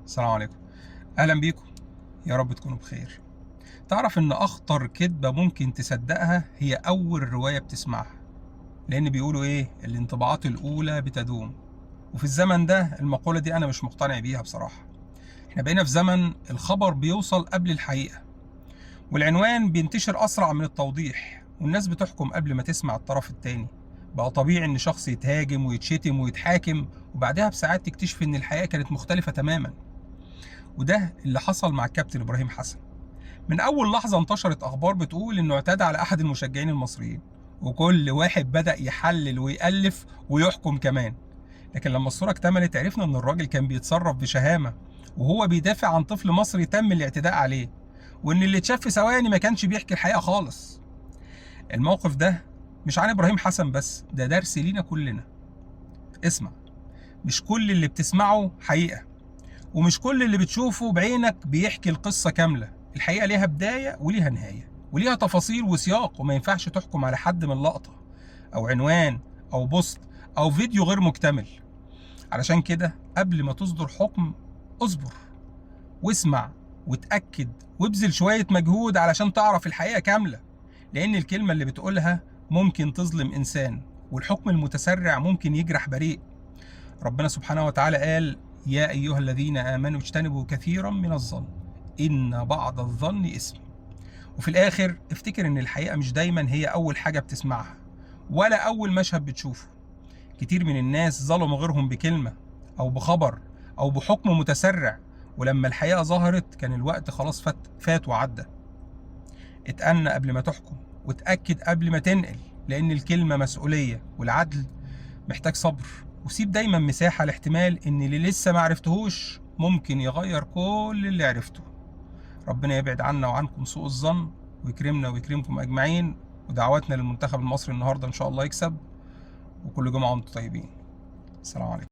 السلام عليكم. اهلا بيكم، يا رب تكونوا بخير. تعرف ان اخطر كذبة ممكن تصدقها هي اول رواية بتسمعها، لان بيقولوا ايه؟ الانطباعات الاولى بتدوم. وفي الزمن ده المقولة دي انا مش مقتنع بيها بصراحة. احنا بقينا في زمن الخبر بيوصل قبل الحقيقة، والعنوان بينتشر اسرع من التوضيح، والناس بتحكم قبل ما تسمع الطرف التاني. بقى طبيعي ان شخص يتهاجم ويتشتم ويتحاكم، وبعدها بساعات تكتشف ان الحقيقة كانت مختلفة تماما. وده اللي حصل مع الكابتن ابراهيم حسن. من اول لحظة انتشرت اخبار بتقول انه اعتدى على احد المشجعين المصريين، وكل واحد بدا يحلل ويالف ويحكم كمان. لكن لما الصورة اكتملت عرفنا ان الراجل كان بيتصرف بشهامه وهو بيدافع عن طفل مصري تم الاعتداء عليه، وان اللي اتشاف في ثواني ما كانش بيحكي الحقيقة خالص. الموقف ده مش عن ابراهيم حسن بس، ده درس لينا كلنا. اسمع، مش كل اللي بتسمعه حقيقة، ومش كل اللي بتشوفه بعينك بيحكي القصة كاملة. الحقيقة ليها بداية وليها نهاية وليها تفاصيل وسياق، وما ينفعش تحكم على حد من لقطة أو عنوان أو بوست أو فيديو غير مكتمل. علشان كده قبل ما تصدر حكم اصبر واسمع وتأكد وابذل شوية مجهود علشان تعرف الحقيقة كاملة، لأن الكلمة اللي بتقولها ممكن تظلم إنسان، والحكم المتسرع ممكن يجرح بريء. ربنا سبحانه وتعالى قال: يا أيها الذين آمنوا اجتنبوا كثيرا من الظن إن بعض الظن إثم. وفي الآخر افتكر إن الحقيقة مش دايما هي أول حاجة بتسمعها ولا أول مشهد بتشوفه. كتير من الناس ظلموا غيرهم بكلمة أو بخبر أو بحكم متسرع، ولما الحقيقة ظهرت كان الوقت خلاص فات وعدى. اتأنى قبل ما تحكم، وتأكد قبل ما تنقل، لأن الكلمة مسؤولية والعدل محتاج صبر. وسيب دايما مساحة لاحتمال ان اللي لسه ما عرفتهوش ممكن يغير كل اللي عرفته. ربنا يبعد عنا وعنكم سوء الظن، ويكرمنا ويكرمكم اجمعين. ودعواتنا للمنتخب المصري النهارده ان شاء الله يكسب. وكل جمعة وانتم طيبين. السلام عليكم.